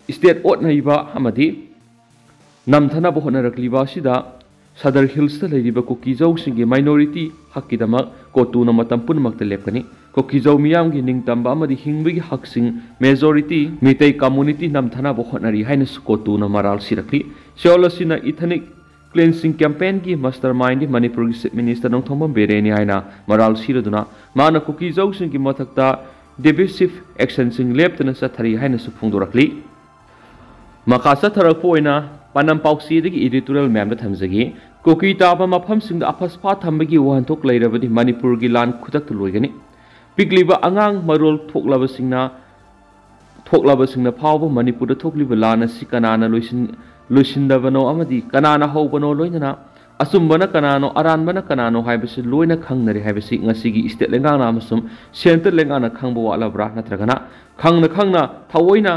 ꯁ꯭ꯇꯦꯠ ꯑꯣꯠ ꯅꯩꯕ ꯑꯃꯗꯤ ꯅꯝꯊꯅꯕ ꯍꯣꯠꯅꯔꯛꯂꯤꯕ ꯑꯁꯤꯗ ꯁꯗꯔ ꯍꯤꯜꯁꯇ ꯂꯩꯔꯤꯕ ꯀꯨꯀꯤꯖꯧꯁꯤꯡꯒꯤ ꯃꯥꯏꯅꯣꯔꯤꯇꯤ ꯍꯛꯀꯤꯗꯃꯛ ꯀꯣꯇꯨꯅ ꯃꯇꯝ ꯄꯨꯝꯅꯃꯛꯇ ꯂꯦꯞꯀꯅꯤ꯫ ꯀꯨꯀꯤꯖꯧ ꯃꯤꯌꯥꯝꯒꯤ ꯅꯤꯡꯇꯝꯕ ꯑꯃꯗꯤ ꯍꯤꯡꯕꯒꯤ ꯍꯛꯁꯤꯡ ꯃꯦꯖꯣꯔꯤꯇꯤ ꯃꯤꯇꯩ ꯀꯝꯃꯨꯅꯤꯇꯤ ꯅꯝꯊꯅꯕ ꯍꯣꯠꯅꯔꯤ ꯍꯥꯏꯅꯁꯨ ꯀꯣꯇꯨꯅ ꯃꯔꯥꯜ ꯁꯤꯔꯛꯂꯤ꯫ ꯁꯤꯑꯣꯜ ꯑꯁꯤꯅ ꯏꯊꯅꯤꯛ ꯀ꯭ꯂꯤꯟꯁꯤꯡ ꯀꯦꯝꯄꯦꯟꯒꯤ ꯃꯁꯇꯔ ꯃꯥꯏꯟꯗꯤ ꯃꯅꯤꯄꯨꯔꯒꯤ ꯆꯤꯐ ꯃꯤꯅꯤꯁꯇꯔ ꯅꯣꯡꯊꯣꯝꯕꯝ ꯕꯤꯔꯦꯟꯅꯤ ꯍꯥꯏꯅ ꯃꯔꯥꯜ ꯁꯤꯔꯗꯨꯅ ꯃꯥꯅ ꯀꯨꯀꯤꯖꯧꯁꯤꯡꯒꯤ ꯃꯊꯛꯇ ꯗꯤꯚꯤꯁꯤꯞ ꯑꯦꯛꯁꯟꯁꯤꯡ ꯂꯦꯞꯇꯅ ꯆꯠꯊꯔꯤ ꯍꯥꯏꯅꯁꯨ ꯐꯣꯡꯗꯣꯔꯛꯂꯤ꯫ ꯃꯈꯥ ꯆꯠꯊꯔꯛꯄ ꯑꯣꯏꯅ ꯄꯥꯟꯗꯝ ꯄꯥꯎꯆꯦꯗꯒꯤ ꯏꯗꯤꯇꯣꯔꯤꯌꯦꯜ ꯃꯌꯥꯝꯗ ꯊꯝꯖꯒꯦ꯫ ꯀꯨꯀꯤ ꯇꯥꯕ ꯃꯐꯝꯁꯤꯡꯗ ꯑꯐꯁꯐꯥ ꯊꯝꯕꯒꯤ ꯋꯥꯍꯟꯊꯣꯛ ꯂꯩꯔꯕꯗꯤ ꯃꯅꯤꯄꯨꯔꯒꯤ ꯂꯥꯟ ꯈꯨꯗꯛꯇ ꯂꯣꯏꯒꯅꯤ꯫ ꯄꯤꯛꯂꯤꯕ ꯑꯉꯥꯡ ꯃꯔꯣꯜ ꯊꯣꯛꯂꯕꯁꯤꯡꯅ ꯊꯣꯛꯂꯕꯁꯤꯡꯅ ꯐꯥꯎꯕ ꯃꯅꯤꯄꯨꯔꯗ ꯊꯣꯛꯂꯤꯕ ꯂꯥꯟ ꯑꯁꯤ ꯀꯅꯥꯅ ꯂꯣꯏꯁꯤꯟ-, ꯂꯣꯏꯁꯤꯟꯗꯕꯅꯣ ꯑꯃꯗꯤ ꯀꯅꯥꯅ ꯍꯧꯕꯅꯣ, ꯂꯣꯏꯅꯅ ꯑꯆꯨꯝꯕꯅ ꯀꯅꯥꯅꯣ, ꯑꯔꯥꯟꯕꯅ ꯀꯅꯥꯅꯣ ꯍꯥꯏꯕꯁꯤ ꯂꯣꯏꯅ ꯈꯪꯅꯔꯦ ꯍꯥꯏꯕꯁꯤ ꯉꯁꯤꯒꯤ ꯁ꯭ꯇꯦꯠ ꯂꯩꯉꯥꯛꯅ ꯑꯃꯁꯨꯡ ꯁꯦꯟꯇꯔ ꯂꯩꯉꯥꯛꯅ ꯈꯪꯕ ꯋꯥꯠꯂꯕ꯭ꯔꯥ, ꯅꯠꯇ꯭ꯔꯒꯅ ꯈꯪꯅ ꯈꯪꯅ ꯊꯑꯣꯏꯅ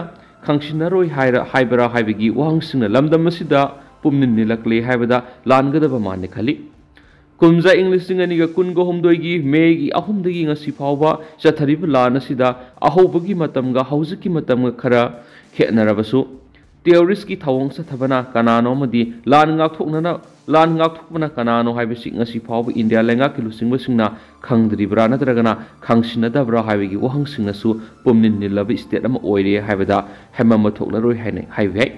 ꯈꯪꯁꯤꯟꯅꯔꯣꯏ ꯍꯥꯏꯔ-, ꯍꯥꯏꯕ꯭ꯔꯥ ꯍꯥꯏꯕꯒꯤ ꯋꯥꯍꯪꯁꯤꯡꯅ ꯂꯝꯗꯝ ꯑꯁꯤꯗ ꯄꯨꯝꯅꯤꯟ ꯅꯤꯜꯂꯛꯂꯦ ꯍꯥꯏꯕꯗ ꯂꯥꯟꯒꯗꯕ ꯃꯥꯟꯗꯦ ꯈꯜꯂꯤ꯫ ꯀꯨꯝꯖꯥ ꯏꯪ ꯂꯤꯁꯤꯡ ꯑꯅꯤꯒ ꯀꯨꯟꯒ ꯍꯨꯝꯗꯣꯏꯒꯤ ꯃꯦꯒꯤ ꯑꯍꯨꯝꯗꯒꯤ ꯉꯁꯤ ꯐꯥꯎꯕ ꯆꯠꯊꯔꯤꯕ ꯂꯥꯟ ꯑꯁꯤꯗ ꯑꯍꯧꯕꯒꯤ ꯃꯇꯝꯒ ꯍꯧꯖꯤꯛꯀꯤ ꯃꯇꯝꯒ ꯈꯔ ꯈꯦꯠꯅꯔꯕꯁꯨ, ꯇꯦꯔꯣꯔꯤꯁꯀꯤ ꯊꯧꯑꯣꯡ ꯆꯠꯊꯕꯅ ꯀꯅꯥꯅꯣ ꯑꯃꯗꯤ ꯂꯥꯟ ꯉꯥꯛꯊꯣꯛꯅꯅ-, ꯂꯥꯟ ꯉꯥꯛꯊꯣꯛꯄꯅ ꯀꯅꯥꯅꯣ ꯍꯥꯏꯕꯁꯤ ꯉꯁꯤ ꯐꯥꯎꯕ ꯏꯟꯗꯤꯌꯥ ꯂꯩꯉꯥꯛꯀꯤ ꯂꯨꯆꯤꯡꯕꯁꯤꯡꯅ ꯈꯪꯗ꯭ꯔꯤꯕ꯭ꯔꯥ ꯅꯠꯇ꯭ꯔꯒꯅ ꯈꯪꯁꯤꯟꯅꯗꯕ꯭ꯔꯥ ꯍꯥꯏꯕꯒꯤ ꯋꯥꯍꯪꯁꯤꯡꯅꯁꯨ ꯄꯨꯝꯅꯤꯟ ꯅꯤꯜꯂꯕ ꯁ꯭ꯇꯦꯠ ꯑꯃ ꯑꯣꯏꯔꯦ ꯍꯥꯏꯕꯗ ꯍꯦꯃꯝꯕ ꯊꯣꯛꯂꯔꯣꯏ ꯍꯥꯏꯅ ꯍꯥꯏꯕ ꯌꯥꯏ꯫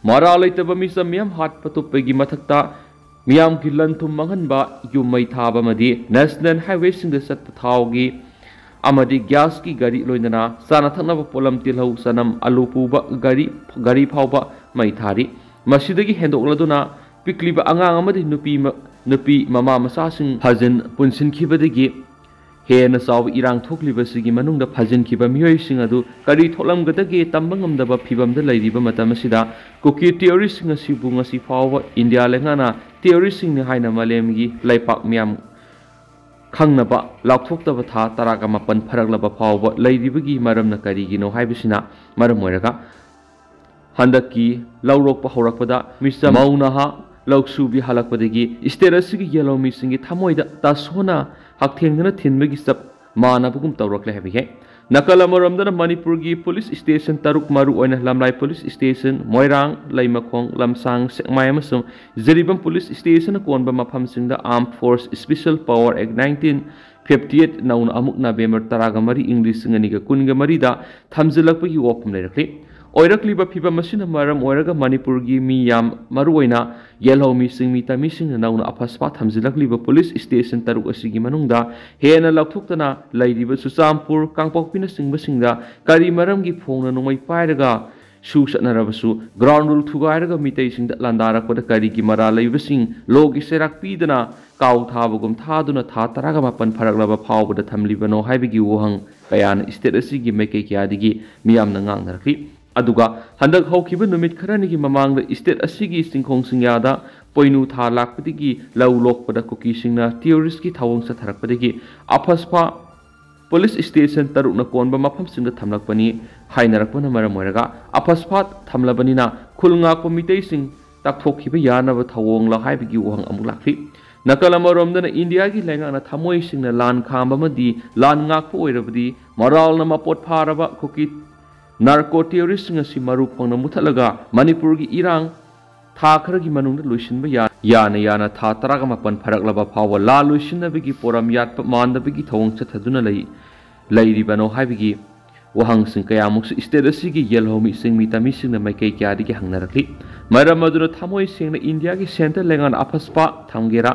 ꯃꯔꯥꯜ ꯂꯩꯇꯕ ꯃꯤꯆꯝ ꯃꯤꯌꯥꯝ ꯍꯥꯠꯄ ꯇꯨꯞꯄꯒꯤ ꯃꯊꯛꯇ ꯃꯤꯌꯥꯝꯒꯤ ꯂꯟ ꯊꯨꯝ ꯃꯥꯡꯍꯟꯕ, ꯌꯨꯝ ꯃꯩ ꯊꯥꯕ ꯑꯃꯗꯤ ꯅꯦꯁꯅꯦꯜ ꯍꯥꯏꯋꯦꯁꯤꯡꯗ ꯆꯠꯄ ꯊꯥꯎꯒꯤ ꯑꯃꯗꯤ ꯒ꯭ꯌꯥꯁꯀꯤ ꯒꯥꯔꯤ, ꯂꯣꯏꯅꯅ ꯆꯥꯅ ꯊꯛꯅꯕ ꯄꯣꯠꯂꯝ, ꯇꯤꯜꯍꯧ, ꯆꯅꯝ, ꯑꯂꯨ ꯄꯨꯕ ꯒꯥꯔꯤ, ꯒꯥꯔꯤ ꯐꯥꯎꯕ ꯃꯩ ꯊꯥꯔꯤ꯫ ꯃꯁꯤꯗꯒꯤ ꯍꯦꯟꯗꯣꯛꯂꯗꯨꯅ ꯄꯤꯛꯂꯤꯕ ꯑꯉꯥꯡ ꯑꯃꯗꯤ ꯅꯨꯄꯤ ꯃ-, ꯅꯨꯄꯤ ꯃꯃꯥ ꯃꯆꯥꯁꯤꯡ ꯐꯥꯖꯤꯟ ꯄꯨꯟꯁꯤꯟꯈꯤꯕꯗꯒꯤ ꯍꯦꯟꯅ ꯆꯥꯎꯕ ꯏꯔꯥꯡ ꯊꯣꯛꯂꯤꯕꯁꯤꯒꯤ ꯃꯅꯨꯡꯗ ꯐꯥꯖꯤꯟꯈꯤꯕ ꯃꯤꯑꯣꯏꯁꯤꯡ ꯑꯗꯨ ꯀꯔꯤ ꯊꯣꯛꯂꯝꯒꯗꯒꯦ ꯇꯝꯕ ꯉꯝꯗꯕ ꯐꯤꯚꯝꯗ ꯂꯩꯔꯤꯕ ꯃꯇꯝ ꯑꯁꯤꯗ ꯀꯨꯀꯤ ꯇꯦꯔꯣꯔꯤꯁꯁꯤꯡ ꯑꯁꯤꯕꯨ ꯉꯁꯤ ꯐꯥꯎꯕ ꯏꯟꯗꯤꯌꯥ ꯂꯩꯉꯥꯛꯅ ꯇꯦꯔꯣꯔꯤꯁꯁꯤꯡꯅꯤ ꯍꯥꯏꯅ ꯃꯥꯂꯦꯝꯒꯤ ꯂꯩꯄꯥꯛ ꯃꯤꯌꯥꯝ ꯈꯪꯅꯕ ꯂꯥꯎꯊꯣꯛꯇꯕ ꯊꯥ ꯇꯔꯥꯒ ꯃꯥꯄꯟ ꯐꯥꯔꯛꯂꯕ ꯐꯥꯎꯕ ꯂꯩꯔꯤꯕꯒꯤ ꯃꯔꯝꯅ ꯀꯔꯤꯒꯤꯅꯣ ꯍꯥꯏꯕꯁꯤꯅ ꯃꯔꯝ ꯑꯣꯏꯔꯒ ꯍꯟꯗꯛꯀꯤ ꯂꯧꯔꯣꯛꯄ ꯍꯧꯔꯛꯄꯗ ꯃꯤꯆꯝ ꯃꯧ ꯅꯍꯥ ꯂꯧꯁꯨꯕꯤ ꯍꯜꯂꯛꯄꯗꯒꯤ ꯁ꯭ꯇꯦꯠ ꯑꯁꯤꯒꯤ ꯌꯦꯜꯍꯧꯃꯤꯁꯤꯡꯒꯤ ꯊꯃꯣꯏꯗ ꯇꯥꯁꯣꯅ ꯍꯛꯊꯦꯡꯅꯅ ꯊꯤꯟꯕꯒꯤ ꯆꯞ ꯃꯥꯟꯅꯕꯒꯨꯝ ꯇꯧꯔꯛꯂꯦ ꯍꯥꯏꯕ ꯌꯥꯏ꯫ ꯅꯥꯀꯜ ꯑꯃꯔꯣꯝꯗꯅ ꯃꯅꯤꯄꯨꯔꯒꯤ ꯄꯨꯂꯤꯁ ꯁ꯭ꯇꯦꯁꯟ ꯇꯔꯨꯛ, ꯃꯔꯨꯑꯣꯏꯅ ꯂꯝꯂꯥꯏ ꯄꯨꯂꯤꯁ ꯁ꯭ꯇꯦꯁꯟ, ꯃꯣꯏꯔꯥꯡ, ꯂꯩꯃꯈꯣꯡ, ꯂꯝꯁꯥꯡ, ꯁꯦꯛꯃꯥꯏ ꯑꯃꯁꯨꯡ ꯖꯤꯔꯤꯕꯥꯝ ꯄꯨꯂꯤꯁ ꯁ꯭ꯇꯦꯁꯟꯅ ꯀꯣꯟꯕ ꯃꯐꯝꯁꯤꯡꯗ Armed Force Special Power Act nineteen fifty eight ꯅꯧꯅ ꯑꯃꯨꯛ ꯅꯕꯦꯝꯕꯔ ꯇꯔꯥꯒ ꯃꯔꯤ, ꯏꯪ ꯂꯤꯁꯤꯡ ꯑꯅꯤꯒ ꯀꯨꯟꯒ ꯃꯔꯤꯗ ꯊꯝꯖꯤꯜꯂꯛꯄꯒꯤ ꯋꯥꯐꯝ ꯂꯩꯔꯛꯂꯤ꯫ ꯑꯣꯏꯔꯛꯂꯤꯕ ꯐꯤꯕꯝ ꯑꯁꯤꯅ ꯃꯔꯝ ꯑꯣꯏꯔꯒ ꯃꯅꯤꯄꯨꯔꯒꯤ ꯃꯤ ꯌꯥꯝ, ꯃꯔꯨꯑꯣꯏꯅ ꯌꯦꯜꯍꯧꯃꯤ ꯆꯤꯡꯃꯤ ꯇꯝꯃꯤꯁꯤꯡꯅ ꯅꯧꯅ ꯑꯐꯁꯄꯥ ꯊꯝꯖꯤꯜꯂꯛꯂꯤꯕ ꯄꯨꯂꯤꯁ ꯁ꯭ꯇꯦꯁꯟ ꯇꯔꯨꯛ ꯑꯁꯤꯒꯤ ꯃꯅꯨꯡꯗ ꯍꯦꯟꯅ ꯂꯧꯊꯣꯛꯇꯅ ꯂꯩꯔꯤꯕ ꯆꯨꯔꯆꯥꯟꯄꯨꯔ, ꯀꯥꯡꯄꯣꯛꯄꯤꯅꯆꯤꯡꯕꯁꯤꯡꯗ ꯀꯔꯤ ꯃꯔꯝꯒꯤ ꯐꯣꯡꯅ ꯅꯣꯡꯃꯩ ꯄꯥꯏꯔꯒ ꯁꯨ ꯆꯠꯅꯔꯕꯁꯨ, ground rule ꯊꯨꯒꯥꯏꯔꯒ ꯃꯤꯇꯩꯁꯤꯡꯗ ꯂꯥꯟꯗꯥꯔꯛꯄꯗ ꯀꯔꯤꯒꯤ ꯃꯔꯥꯜ ꯂꯩꯕꯁꯤꯡ ꯂꯣꯒꯤ ꯆꯩꯔꯥꯛ ꯄꯤꯗꯅ ꯀꯥꯎ ꯊꯥꯕꯒꯨꯝ ꯊꯥꯗꯨꯅ ꯊꯥ ꯇꯔꯥꯒ ꯃꯥꯄꯟ ꯐꯥꯔꯛꯂꯕ ꯐꯥꯎꯕꯗ ꯊꯝꯂꯤꯕꯅꯣ ꯍꯥꯏꯕꯒꯤ ꯋꯥꯍꯪ ꯀꯌꯥꯅ ꯁ꯭ꯇꯦꯠ ꯑꯁꯤꯒꯤ ꯃꯥꯏꯀꯩ ꯀꯌꯥꯗꯒꯤ ꯃꯤꯌꯥꯝꯅ ꯉꯥꯡꯅꯔꯛꯂꯤ꯫ ꯑꯗꯨꯒ ꯍꯟꯗꯛ ꯍꯧꯈꯤꯕ ꯅꯨꯃꯤꯠ ꯈꯔꯅꯤꯒꯤ ꯃꯃꯥꯡꯗ ꯁ꯭ꯇꯦꯠ ꯑꯁꯤꯒꯤ ꯆꯤꯡꯈꯣꯡ ꯆꯤꯡꯌꯥꯗ ꯄꯣꯏꯅꯨ ꯊꯥ ꯂꯥꯛꯄꯗꯒꯤ ꯂꯧ ꯂꯣꯛꯄꯗ ꯀꯨꯀꯤꯁꯤꯡꯅ ꯇꯦꯔꯣꯔꯤꯁꯀꯤ ꯊꯧꯑꯣꯡ ꯆꯠꯊꯔꯛꯄꯗꯒꯤ ꯑꯐꯁꯄꯥ ꯄꯨꯂꯤꯁ ꯁ꯭ꯇꯦꯁꯟ ꯇꯔꯨꯛꯅ ꯀꯣꯟꯕ ꯃꯐꯝꯁꯤꯡꯗ ꯊꯝꯂꯛꯄꯅꯤ ꯍꯥꯏꯅꯔꯛꯄꯅ ꯃꯔꯝ ꯑꯣꯏꯔꯒ ꯑꯐꯁꯄꯥ ꯊꯝꯂꯕꯅꯤꯅ ꯈꯨꯜ ꯉꯥꯛꯄ ꯃꯤꯇꯩꯁꯤꯡ ꯇꯥꯛꯊꯣꯛꯈꯤꯕ ꯌꯥꯅꯕ ꯊꯧꯑꯣꯡꯂ ꯍꯥꯏꯕꯒꯤ ꯋꯥꯍꯪ ꯑꯃꯨꯛ ꯂꯥꯛꯂꯤ꯫ ꯅꯥꯀꯜ ꯑꯃꯔꯣꯝꯗꯅ ꯏꯟꯗꯤꯌꯥꯒꯤ ꯂꯩꯉꯥꯛꯅ ꯊꯃꯣꯏ ꯁꯦꯡꯅ ꯂꯥꯟ ꯈꯥꯝꯕ ꯑꯃꯗꯤ ꯂꯥꯟ ꯉꯥꯛꯄ ꯑꯣꯏꯔꯕꯗꯤ ꯃꯔꯥꯜꯅ ꯃꯄꯣꯠ ꯐꯥꯔꯕ ꯀꯨꯀꯤ ꯅꯥꯔꯀꯣ ꯇꯦꯔꯣꯔꯤꯁꯁꯤꯡ ꯑꯁꯤ ꯃꯔꯨ ꯐꯪꯅ ꯃꯨꯊꯠꯂꯒ ꯃꯅꯤꯄꯨꯔꯒꯤ ꯏꯔꯥꯡ ꯊꯥ ꯈꯔꯒꯤ ꯃꯅꯨꯡꯗ ꯂꯣꯏꯁꯤꯟꯕ ꯌꯥ-, ꯌꯥꯅ ꯌꯥꯅ ꯊꯥ ꯇꯔꯥꯒ ꯃꯥꯄꯟ ꯐꯥꯔꯛꯂꯕ ꯐꯥꯎꯕ ꯂꯥꯟ ꯂꯣꯏꯁꯤꯟꯅꯕꯒꯤ ꯄꯣꯔꯝ ꯌꯥꯠꯄ ꯃꯥꯟꯗꯕꯒꯤ ꯊꯧꯑꯣꯡ ꯆꯠꯊꯗꯨꯅ ꯂꯩ, ꯂꯩꯔꯤꯕꯅꯣ ꯍꯥꯏꯕꯒꯤ ꯋꯥꯍꯪꯁꯤꯡ ꯀꯌꯥꯃꯨꯛꯁꯨ ꯁ꯭ꯇꯦꯠ ꯑꯁꯤꯒꯤ ꯌꯦꯜꯍꯧꯃꯤ ꯆꯤꯡꯃꯤ ꯇꯝꯃꯤꯁꯤꯡꯅ ꯃꯥꯏꯀꯩ ꯀꯌꯥꯗꯒꯤ ꯍꯪꯅꯔꯛꯂꯤ꯫ ꯃꯔꯝ ꯑꯗꯨꯅ ꯊꯃꯣꯏ ꯁꯦꯡꯅ ꯏꯟꯗꯤꯌꯥꯒꯤ ꯁꯦꯟꯇꯔ ꯂꯩꯉꯥꯛꯅ ꯑꯐꯁꯄꯥ ꯊꯝꯒꯦꯔꯥ,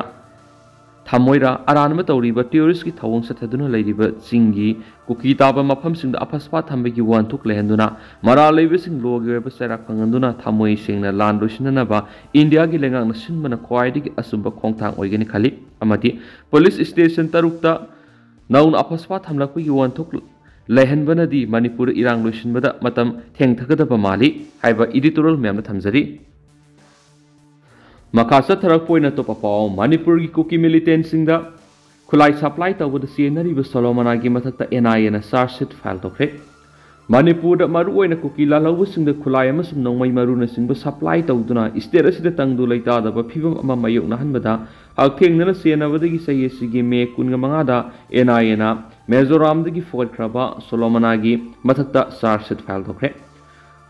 ꯊꯝꯃꯣꯏꯔꯥ, ꯑꯔꯥꯟꯕ ꯇꯧꯔꯤꯕ ꯇꯦꯔꯣꯔꯤꯁꯀꯤ ꯊꯧꯑꯣꯡ ꯆꯠꯊꯗꯨꯅ ꯂꯩꯔꯤꯕ ꯆꯤꯡꯒꯤ ꯀꯨꯀꯤ ꯇꯥꯕ ꯃꯐꯝꯁꯤꯡꯗ ꯑꯐꯁꯄꯥ ꯊꯝꯕꯒꯤ ꯋꯥꯍꯟꯊꯣꯛ ꯂꯩꯍꯟꯗꯨꯅ ꯃꯔꯥꯜ ꯂꯩꯕꯁꯤꯡ ꯂꯣꯒꯤ ꯑꯣꯏꯕ ꯆꯩꯔꯥꯛ ꯐꯪꯍꯟꯗꯨꯅ ꯊꯃꯣꯏ ꯁꯦꯡꯅ ꯂꯥꯟ ꯂꯣꯏꯁꯤꯟꯅꯅꯕ ꯏꯟꯗꯤꯌꯥꯒꯤ ꯂꯩꯉꯥꯛꯅ ꯁꯤꯟꯕꯅ ꯈ꯭ꯋꯥꯏꯗꯒꯤ ꯑꯆꯨꯝꯕ ꯈꯣꯡꯊꯥꯡ ꯑꯣꯏꯒꯅꯤ ꯈꯜꯂꯤ꯫ ꯑꯃꯗꯤ ꯄꯨꯂꯤꯁ ꯁ꯭ꯇꯦꯁꯟ ꯇꯔꯨꯛꯇ ꯅꯧꯅ ꯑꯐꯁꯄꯥ ꯊꯝꯂꯛꯄꯒꯤ ꯋꯥꯍꯟꯊꯣꯛ ꯂꯩꯍꯟꯕꯅꯗꯤ ꯃꯅꯤꯄꯨꯔꯗ ꯏꯔꯥꯡ ꯂꯣꯏꯁꯤꯟꯕꯗ ꯃꯇꯝ ꯊꯦꯡꯊꯒꯗꯕ ꯃꯥꯜꯂꯤ ꯍꯥꯏꯕ ꯏꯗꯤꯇꯣꯔꯤꯌꯦꯜ ꯃꯌꯥꯝꯗ ꯊꯝꯖꯔꯤ꯫ ꯃꯈꯥ ꯆꯠꯊꯔꯛꯄ ꯑꯣꯏꯅ ꯑꯇꯣꯞꯄ ꯄꯥꯎ, ꯃꯅꯤꯄꯨꯔꯒꯤ ꯀꯨꯀꯤ ꯃꯤꯂꯤꯇꯦꯟꯁꯤꯡꯗ ꯈꯨꯠꯂꯥꯏ ꯁꯄ꯭ꯂꯥꯏ ꯇꯧꯕꯗ ꯆꯦꯟꯅꯔꯤꯕ ꯁꯣꯂꯣꯃꯣꯅꯥꯒꯤ ꯃꯊꯛꯇ ꯑꯦꯟ ꯑꯥꯏ ꯑꯦꯅ ꯆꯥꯔꯖ ꯁꯤꯠ ꯐꯥꯏꯜ ꯇꯧꯈ꯭ꯔꯦ꯫ ꯃꯅꯤꯄꯨꯔꯗ ꯃꯔꯨꯑꯣꯏꯅ ꯀꯨꯀꯤ ꯂꯥꯜꯍꯧꯕꯁꯤꯡꯗ ꯈꯨꯠꯂꯥꯏ ꯑꯃꯁꯨꯡ ꯅꯣꯡꯃꯩ ꯃꯔꯨꯅꯆꯤꯡꯕ ꯁꯄ꯭ꯂꯥꯏ ꯇꯧꯗꯨꯅ ꯁ꯭ꯇꯦꯠ ꯑꯁꯤꯗ ꯇꯪꯗꯨ ꯂꯩꯇꯥꯗꯕ ꯐꯤꯕꯝ ꯑꯃ ꯃꯥꯌꯣꯛꯅꯍꯟꯕꯗ ꯍꯛꯊꯦꯡꯅꯅ ꯆꯦꯟꯅꯕꯗꯒꯤ ꯆꯍꯤ ꯑꯁꯤꯒꯤ ꯃꯦ ꯀꯨꯟꯃꯉꯥꯗ ꯑꯦꯟ ꯑꯥꯏ ꯑꯦꯅ ꯃꯤꯖꯣꯔꯥꯝꯗꯒꯤ ꯐꯨꯒꯠꯈ꯭ꯔꯕ ꯁꯣꯂꯣꯃꯣꯅꯥꯒꯤ ꯃꯊꯛꯇ ꯆꯥꯔꯖ ꯁꯤꯠ ꯐꯥꯏꯜ ꯇꯧꯈ꯭ꯔꯦ꯫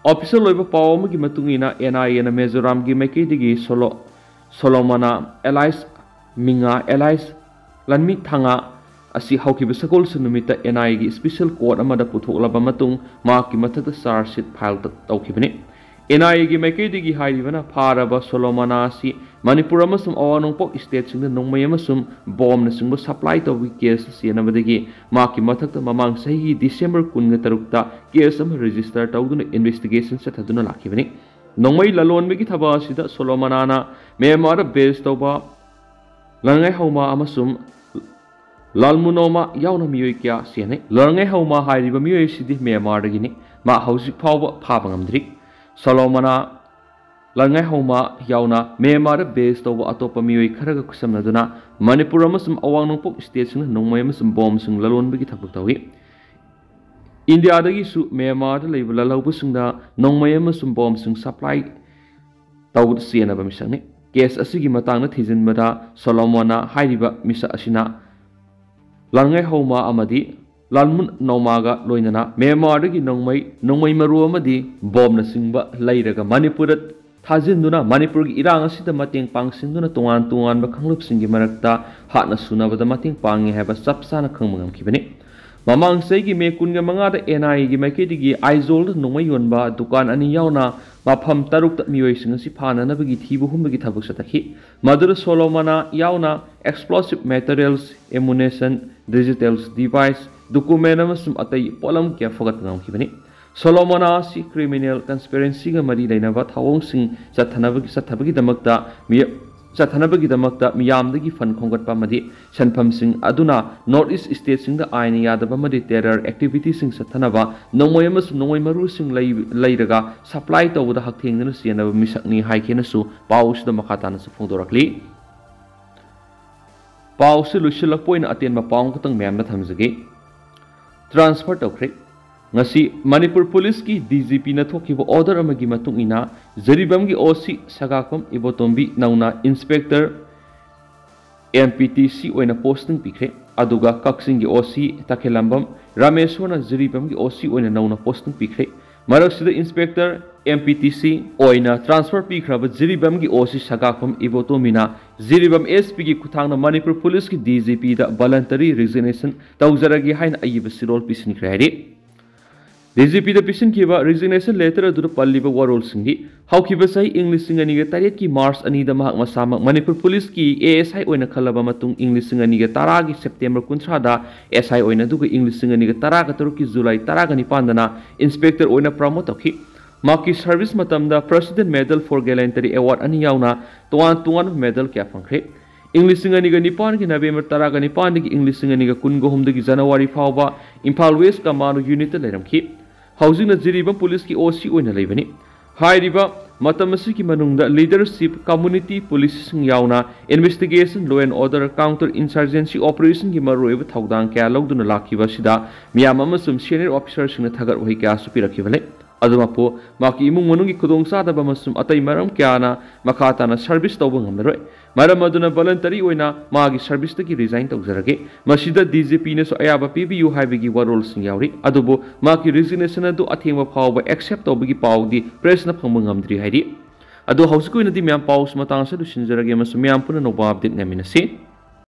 ꯑꯣꯐꯤꯁꯤꯌꯦꯜ ꯑꯣꯏꯕ ꯄꯥꯎ ꯑꯃꯒꯤ ꯃꯇꯨꯡ ꯏꯟꯅ, ꯑꯦꯟ ꯑꯥꯏ ꯑꯦꯅ ꯃꯤꯖꯣꯔꯥꯝꯒꯤ ꯃꯥꯏꯀꯩꯗꯒꯤ ꯁꯣꯂꯣ-, ꯁꯣꯂꯣꯃꯣꯅꯥ ꯑꯦꯂꯥꯏꯁ ꯃꯤꯉꯥ ꯑꯦꯂꯥꯏꯁ ꯂꯥꯟꯃꯤ ꯊꯥꯉꯥ ꯑꯁꯤ ꯍꯧꯈꯤꯕ ꯁꯒꯣꯜꯁꯦꯟ ꯅꯨꯃꯤꯠꯇ ꯑꯦꯟ ꯑꯥꯏ ꯑꯦꯒꯤ ꯏꯁꯄꯤꯁꯦꯜ ꯀꯣꯔꯠ ꯑꯃꯗ ꯄꯨꯊꯣꯛꯂꯕ ꯃꯇꯨꯡ, ꯃꯍꯥꯛꯀꯤ ꯃꯊꯛꯇ ꯆꯥꯔꯖ ꯁꯤꯠ ꯐꯥꯏꯜ ꯇ-, ꯇꯧꯈꯤꯕꯅꯤ꯫ ꯑꯦꯟ ꯑꯥꯏ ꯑꯦꯒꯤ ꯃꯥꯏꯀꯩꯗꯒꯤ ꯍꯥꯏꯔꯤꯕꯅ, ꯐꯥꯔꯕ ꯁꯣꯂꯣꯃꯣꯅꯥ ꯑꯁꯤ ꯃꯅꯤꯄꯨꯔ ꯑꯃꯁꯨꯡ ꯑꯋꯥꯡ ꯅꯣꯡꯄꯣꯛ ꯁ꯭ꯇꯦꯠꯁꯤꯡꯗ ꯅꯣꯡꯃꯩ ꯑꯃꯁꯨꯡ ꯕꯣꯝꯅꯆꯤꯡꯕ ꯁꯄ꯭ꯂꯥꯏ ꯇꯧꯕꯒꯤ ꯀꯦꯁ ꯆꯦꯟꯅꯕꯗꯒꯤ ꯃꯍꯥꯛꯀꯤ ꯃꯊꯛꯇ ꯃꯃꯥꯡ ꯆꯍꯤꯒꯤ ꯗꯤꯁꯦꯝꯕꯔ ꯀꯨꯟꯒ ꯇꯔꯨꯛꯇ ꯀꯦꯁ ꯑꯃ ꯔꯦꯖꯤꯁꯇꯔ ꯇꯧꯗꯨꯅ ꯏꯟꯚꯦꯁꯇꯤꯒꯦꯁꯟ ꯆꯠꯊꯗꯨꯅ ꯂꯥꯛꯈꯤꯕꯅꯤ꯫ ꯅꯣꯡꯃꯩ ꯂꯂꯣꯟꯕꯒꯤ ꯊꯕꯛ ꯑꯁꯤꯗ ꯁꯣꯂꯣꯃꯣꯅꯥꯅ ꯃ꯭ꯌꯥꯟꯃꯥꯔꯗ ꯕꯦꯖ ꯇꯧꯕ ꯂꯟꯉꯥꯏꯍꯧꯃꯥ ꯑꯃꯁꯨꯡ ꯂꯥꯜꯃꯨꯅꯣꯃꯥ ꯌꯥꯎꯅ ꯃꯤꯑꯣꯏ ꯀꯌꯥ ꯆꯦꯟꯅꯩ꯫ ꯂꯟꯉꯥꯏꯍꯧꯃꯥ ꯍꯥꯏꯔꯤꯕ ꯃꯤꯑꯣꯏ ꯑꯁꯤꯗꯤ ꯃ꯭ꯌꯥꯟꯃꯥꯔꯗꯒꯤꯅꯤ꯫ ꯃꯥ ꯍꯧꯖꯤꯛ ꯐꯥꯎꯕ ꯐꯥꯕ ꯉꯝꯗ꯭ꯔꯤ꯫ ꯁꯣꯂꯣꯃꯣꯅꯥ ꯂꯟꯉꯥꯏꯍꯧꯃꯥ ꯌꯥꯎꯅ ꯃ꯭ꯌꯥꯟꯃꯥꯔꯗ ꯕꯦꯖ ꯇꯧꯕ ꯑꯇꯣꯞꯄ ꯃꯤꯑꯣꯏ ꯈꯔꯒ ꯈꯨꯠꯁꯝꯅꯗꯨꯅ ꯃꯅꯤꯄꯨꯔ ꯑꯃꯁꯨꯡ ꯑꯋꯥꯡ ꯅꯣꯡꯄꯣꯛ ꯁ꯭ꯇꯦꯠꯁꯤꯡꯗ ꯅꯣꯡꯃꯩ ꯑꯃꯁꯨꯡ ꯕꯣꯝꯁꯤꯡ ꯂꯂꯣꯟꯕꯒꯤ ꯊꯕꯛ ꯇꯧꯏ꯫ ꯏꯟꯗꯤꯌꯥꯗꯒꯤꯁꯨ ꯃ꯭ꯌꯥꯟꯃꯥꯔꯗ ꯂꯩꯕ ꯂꯜꯍꯧꯕꯁꯤꯡꯗ ꯅꯣꯡꯃꯩ ꯑꯃꯁꯨꯡ ꯕꯣꯝꯁꯤꯡ ꯁꯄ꯭ꯂꯥꯏ ꯇꯧꯕꯗ ꯆꯦꯟꯅꯕ ꯃꯤꯁꯛꯅꯤ꯫ ꯀꯦꯁ ꯑꯁꯤꯒꯤ ꯃꯇꯥꯡꯗ ꯊꯤꯖꯤꯟꯕꯗ ꯁꯣꯂꯣꯃꯣꯅꯥ ꯍꯥꯏꯔꯤꯕ ꯃꯤꯁꯛ ꯑꯁꯤꯅ ꯂꯥꯟꯉꯥꯏꯍꯧꯃꯥ ꯑꯃꯗꯤ ꯂꯥꯜꯃꯨꯟ ꯅꯣꯃꯥꯒ ꯂꯣꯏꯅꯅ ꯃ꯭ꯌꯥꯟꯃꯥꯔꯗꯒꯤ ꯅꯣꯡꯃꯩ, ꯅꯣꯡꯃꯩ ꯃꯔꯨ ꯑꯃꯗꯤ ꯕꯣꯝꯅꯆꯤꯡꯕ ꯂꯩꯔꯒ ꯃꯅꯤꯄꯨꯔꯗ ꯊꯥꯖꯤꯟꯗꯨꯅ ꯃꯅꯤꯄꯨꯔꯒꯤ ꯏꯔꯥꯡ ꯑꯁꯤꯗ ꯃꯇꯦꯡ ꯄꯥꯡꯁꯤꯟꯗꯨꯅ ꯇꯣꯉꯥꯟ ꯇꯣꯉꯥꯟꯕ ꯀꯥꯡꯂꯨꯞꯁꯤꯡꯒꯤ ꯃꯔꯛꯇ ꯍꯥꯠꯅ ꯁꯨꯅꯕꯗ ꯃꯇꯦꯡ ꯄꯥꯡꯉꯤ ꯍꯥꯏꯕ ꯆꯞ ꯆꯥꯅ ꯈꯪꯕ ꯉꯝꯈꯤꯕꯅꯤ꯫ ꯃꯃꯥꯡ ꯆꯍꯤꯒꯤ ꯃꯦ ꯀꯨꯟꯒ ꯃꯉꯥꯗ ꯑꯦꯟ ꯑꯥꯏ ꯑꯦꯒꯤ ꯃꯥꯏꯀꯩꯗꯒꯤ ꯑꯥꯏꯖꯣꯜꯗ ꯅꯣꯡꯃꯩ ꯌꯣꯟꯕ ꯗꯨꯀꯥꯟ ꯑꯅꯤ ꯌꯥꯎꯅ ꯃꯐꯝ ꯇꯔꯨꯛꯇ ꯃꯤꯑꯣꯏꯁꯤꯡ ꯑꯁꯤ ꯐꯥꯅꯅꯕꯒꯤ ꯊꯤꯕ ꯍꯨꯝꯕꯒꯤ ꯊꯕꯛ ꯆꯠꯊꯈꯤ꯫ ꯃꯗꯨꯗ ꯁꯣꯂꯣꯃꯣꯅꯥ ꯌꯥꯎꯅ explosive materials, ammunition, digital device, document ꯑꯃꯁꯨꯡ ꯑꯇꯩ ꯄꯣꯠꯂꯝ ꯀꯌꯥ ꯐꯒꯠꯄ ꯉꯝꯈꯤꯕꯅꯤ꯫ ꯁꯣꯂꯣꯃꯣꯅꯥ ꯑꯁꯤ ꯀ꯭ꯔꯤꯃꯤꯅꯦꯜ ꯀꯟꯁꯄꯤꯔꯦꯟꯁꯤꯒ ꯃꯔꯤ ꯂꯩꯅꯕ ꯊꯧꯑꯣꯡꯁꯤꯡ ꯆꯠꯊꯅꯕꯒꯤ, ꯆꯠꯊꯕꯒꯤꯗꯃꯛꯇ ꯃꯤ-, ꯆꯠꯊꯅꯕꯒꯤꯗꯃꯛꯇ ꯃꯤꯌꯥꯝꯗꯒꯤ ꯐꯟ ꯈꯣꯝꯒꯠꯄ ꯑꯃꯗꯤ ꯁꯦꯟꯐꯝꯁꯤꯡ ꯑꯗꯨꯅ ꯅꯣꯔꯠ ꯏꯁ ꯁ꯭ꯇꯦꯠꯁꯤꯡꯗ ꯑꯥꯏꯟ ꯌꯥꯗꯕ ꯑꯃꯗꯤ ꯇꯦꯔꯔ ꯑꯦꯛꯇꯤꯚꯤꯇꯤꯁꯤꯡ ꯆꯠꯊꯅꯕ ꯅꯣꯡꯃꯩ ꯑꯃꯁꯨꯡ ꯅꯣꯡꯃꯩ ꯃꯔꯨꯁꯤꯡ ꯂꯩ-, ꯂꯩꯔꯒ ꯁꯄ꯭ꯂꯥꯏ ꯇꯧꯕꯗ ꯍꯛꯊꯦꯡꯅꯅ ꯆꯦꯟꯅꯕ ꯃꯤꯁꯛꯅꯤ ꯍꯥꯏꯈꯤꯅꯁꯨ ꯄꯥꯎ ꯑꯁꯤꯗ ꯃꯈꯥ ꯇꯥꯅꯁꯨ ꯐꯣꯡꯗꯣꯔꯛꯂꯤ꯫ ꯄꯥꯎꯁꯤ ꯂꯣꯏꯁꯤꯜꯂꯛꯄ ꯑꯣꯏꯅ ꯑꯇꯦꯟꯕ ꯄꯥꯎ ꯑꯃꯈꯛꯇꯪ ꯃꯌꯥꯝꯗ ꯊꯝꯖꯒꯦ꯫ ꯇ꯭ꯔꯥꯟꯁꯐꯔ ꯇꯧꯈ꯭ꯔꯦ꯫ ꯉꯁꯤ ꯃꯅꯤꯄꯨꯔ ꯄꯨꯂꯤꯁꯀꯤ ꯗꯤ ꯖꯤ ꯄꯤꯅ ꯊꯣꯛꯈꯤꯕ ꯑꯣꯔꯗꯔ ꯑꯃꯒꯤ ꯃꯇꯨꯡ ꯏꯟꯅ ꯖꯔꯤꯕꯥꯝꯒꯤ ꯑꯣ ꯁꯤ ꯁꯒꯥꯛꯄꯝ ꯏꯕꯣꯇꯣꯝꯕꯤ ꯅꯧꯅ inspector M P T C ꯑꯣꯏꯅ ꯄꯣꯁꯇꯤꯡ ꯄꯤꯈ꯭ꯔꯦ꯫ ꯑꯗꯨꯒ ꯀꯛꯆꯤꯡꯒꯤ ꯑꯣ ꯁꯤ ꯇꯈꯦꯂꯝꯕꯝ ꯔꯥꯃꯦꯁꯣꯔꯅ ꯖꯤꯔꯤꯕꯥꯝꯒꯤ ꯑꯣ ꯁꯤ ꯑꯣꯏꯅ ꯅꯧꯅ ꯄꯣꯁꯇꯤꯡ ꯄꯤꯈ꯭ꯔꯦ꯫ ꯃꯔꯛꯁꯤꯗ inspector M P T C ꯑꯣꯏꯅ ꯇ꯭ꯔꯥꯟꯁꯐꯔ ꯄꯤꯈ꯭ꯔꯕ ꯖꯤꯔꯤꯕꯥꯝꯒꯤ ꯑꯣ ꯁꯤ ꯁꯒꯥꯛꯐꯝ ꯏꯕꯣꯇꯣꯝꯕꯤꯅ ꯖꯤꯔꯤꯕꯥꯝ ꯑꯦꯁ ꯄꯤꯒꯤ ꯈꯨꯠꯊꯥꯡꯗ ꯃꯅꯤꯄꯨꯔ ꯄꯨꯂꯤꯁꯀꯤ ꯗꯤ ꯖꯤ ꯄꯤꯗ voluntary resignation ꯇꯧꯖꯔꯒꯦ ꯍꯥꯏꯅ ꯑꯏꯕ ꯁꯤꯔꯣꯜ ꯄꯤꯁꯤꯟꯈ꯭ꯔꯦ ꯍꯥꯏꯔꯤ꯫ ꯗꯤ ꯖꯤ ꯄꯤꯗ ꯄꯤꯁꯤꯟꯈꯤꯕ resignation letter ꯑꯗꯨꯗ ꯄꯜꯂꯤꯕ ꯋꯥꯔꯣꯜꯁꯤꯡꯗꯤ ꯍꯧꯈꯤꯕ ꯆꯍꯤ ꯏꯪ ꯂꯤꯁꯤꯡ ꯑꯅꯤꯒ ꯇꯔꯦꯠꯀꯤ ꯃꯥꯔꯆ ꯑꯅꯤꯗ ꯃꯍꯥꯛ ꯃꯁꯥꯃꯛ ꯃꯅꯤꯄꯨꯔ ꯄꯨꯂꯤꯁꯀꯤ ꯑꯦ ꯑꯦꯁ ꯑꯥꯏ ꯑꯣꯏꯅ ꯈꯜꯂꯕ ꯃꯇꯨꯡ ꯏꯪ ꯂꯤꯁꯤꯡ ꯑꯅꯤꯒ ꯇꯔꯥꯒꯤ ꯁꯦꯞꯇꯦꯝꯕꯔ ꯀꯨꯟꯊ꯭ꯔꯥꯗ ꯑꯦꯁ ꯑꯥꯏ ꯑꯣꯏꯅ, ꯑꯗꯨꯒ ꯏꯪ ꯂꯤꯁꯤꯡ ꯑꯅꯤꯒ ꯇꯔꯥꯒ ꯇꯔꯨꯛꯀꯤ ꯖꯨꯂꯥꯏ ꯇꯔꯥꯒ ꯅꯤꯄꯥꯟꯗꯅ ꯏꯟꯁꯄꯦꯛꯇꯔ ꯑꯣꯏꯅ promote ꯇꯧꯈꯤ꯫ ꯃꯍꯥꯛꯀꯤ ꯁꯔꯚꯤꯁ ꯃꯇꯝꯗ President Medal for Gallantry Award ꯑꯅꯤ ꯌꯥꯎꯅ ꯇꯣꯉꯥꯟ ꯇꯣꯉꯥꯟꯕ medal ꯀꯌꯥ ꯐꯪꯈ꯭ꯔꯦ꯫ ꯏꯪ ꯂꯤꯁꯤꯡ ꯑꯅꯤꯒ ꯅꯤꯄꯥꯟꯒꯤ ꯅꯕꯦꯝꯕꯔ ꯇꯔꯥꯒ ꯅꯤꯄꯥꯟꯗꯒꯤ ꯏꯪ ꯂꯤꯁꯤꯡ ꯑꯅꯤꯒ ꯀꯨꯟꯒ ꯑꯍꯨꯝꯗꯒꯤ ꯖꯅꯋꯥꯔꯤ ꯐꯥꯎꯕ ꯏꯝꯐꯥꯜ ꯋꯦꯁ ꯀꯃꯥꯟꯗꯣ ꯌꯨꯅꯤꯠꯇ ꯂꯩꯔꯝꯈꯤ꯫ ꯍꯧꯖꯤꯛꯅ ꯖꯤꯔꯤꯕꯥꯝ ꯄꯨꯂꯤꯁꯀꯤ ꯑꯣ ꯁꯤ ꯑꯣꯏꯅ ꯂꯩꯕꯅꯤ꯫ ꯍꯥꯏꯔꯤꯕ ꯃꯇꯝ ꯑꯁꯤꯒꯤ ꯃꯅꯨꯡꯗ leadership, community policyꯁꯤꯡ ꯌꯥꯎꯅ investigation, law and order, counter insurgency operationꯒꯤ ꯃꯔꯨꯑꯣꯏꯕ ꯊꯧꯗꯥꯡ ꯀꯌꯥ ꯂꯧꯗꯨꯅ ꯂꯥꯛꯈꯤꯕ ꯑꯁꯤꯗ ꯃꯤꯌꯥꯝ ꯑꯃꯁꯨꯡ senior officerꯁꯤꯡꯅ ꯊꯥꯒꯠ ꯋꯥꯍꯩ ꯀꯌꯥꯁꯨ ꯄꯤꯔꯛꯈꯤꯕꯅꯤ꯫ ꯑꯗꯨꯃꯛꯄꯨ ꯃꯍꯥꯛꯀꯤ ꯏꯃꯨꯡ ꯃꯅꯨꯡꯒꯤ ꯈꯨꯗꯣꯡꯆꯥꯗꯕ ꯑꯃꯁꯨꯡ ꯑꯇꯩ ꯃꯔꯝ ꯀꯌꯥꯅ ꯃꯈꯥ ꯇꯥꯅ service ꯇꯧꯕ ꯉꯝꯂꯔꯣꯏ꯫ ꯃꯔꯝ ꯑꯗꯨꯅ voluntary ꯑꯣꯏꯅ ꯃꯥꯒꯤ serviceꯇꯒꯤ resign ꯇꯧꯖꯔꯒꯦ꯫ ꯃꯁꯤꯗ ꯗꯤ ꯖꯤ ꯄꯤꯅꯁꯨ ꯑꯌꯥꯕ ꯄꯤꯕꯤꯌꯨ ꯍꯥꯏꯕꯒꯤ ꯋꯥꯔꯣꯜꯁꯤꯡ ꯌꯥꯎꯔꯤ꯫ ꯑꯗꯨꯕꯨ ꯃꯍꯥꯛꯀꯤ resignation ꯑꯗꯨ ꯑꯊꯦꯡꯕ ꯐꯥꯎꯕ accept ꯇꯧꯕꯒꯤ ꯄꯥꯎꯗꯤ pressꯅ ꯐꯪꯕ ꯉꯝꯗ꯭ꯔꯤ ꯍꯥꯏꯔꯤ꯫ ꯑꯗꯣ ꯍꯧꯖꯤꯛꯀꯤ ꯑꯣꯏꯅꯗꯤ ꯃꯌꯥꯝ ꯄꯥꯎꯁꯤ ꯃꯇꯥꯡ ꯑꯁꯤꯗ ꯂꯣꯏꯁꯤꯟꯖꯔꯒꯦ ꯑꯃꯁꯨꯡ ꯃꯌꯥꯝ ꯄꯨꯟꯅ ꯑꯅꯧꯕ update ꯉꯥꯏꯃꯤꯟꯅꯁꯤ꯫